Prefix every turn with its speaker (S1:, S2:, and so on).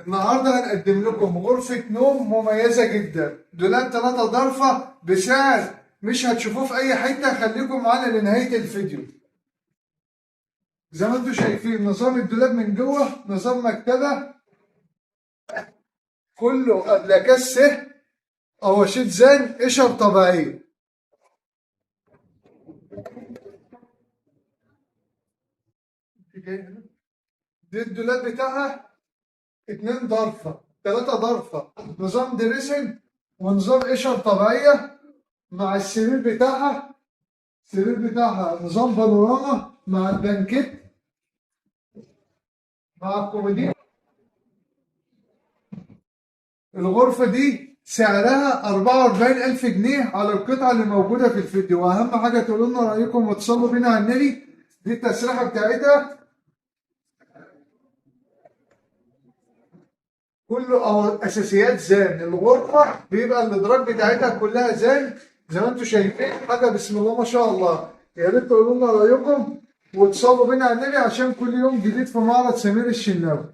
S1: النهارده هنقدم لكم غرفة نوم مميزة جدا، دولاب 3 ضرفة بسعر مش هتشوفوه في أي حتة. خليكم معانا لنهاية الفيديو. زي ما انتم شايفين نظام الدولاب من جوه نظام مكتبة، كله أبلكاش سه، قواشيط زان، قشر طبيعية. دي الدولاب بتاعها 2 ضرفة 3 ضرفة، نظام دريسنج ونظام قشر طبيعية مع السرير بتاعها. السرير بتاعها نظام بانوراما مع البنكيت مع الكومودين. الغرفة دي سعرها 44,000 جنيه على القطعة اللي موجودة في الفيديو. وأهم حاجة تقولوا لنا رأيكم وتصلوا بينا على النبي. دي التسريحة بتاعتها كله أساسيات زان. الغرفة بيبقى الإدراج بتاعتها كلها زان زي ما انتم شايفين، حاجة بسم الله ما شاء الله. يا ريت تقولوا لنا رأيكم وتصلوا بينا على النبي عشان كل يوم جديد في معرض سمير الشناوي.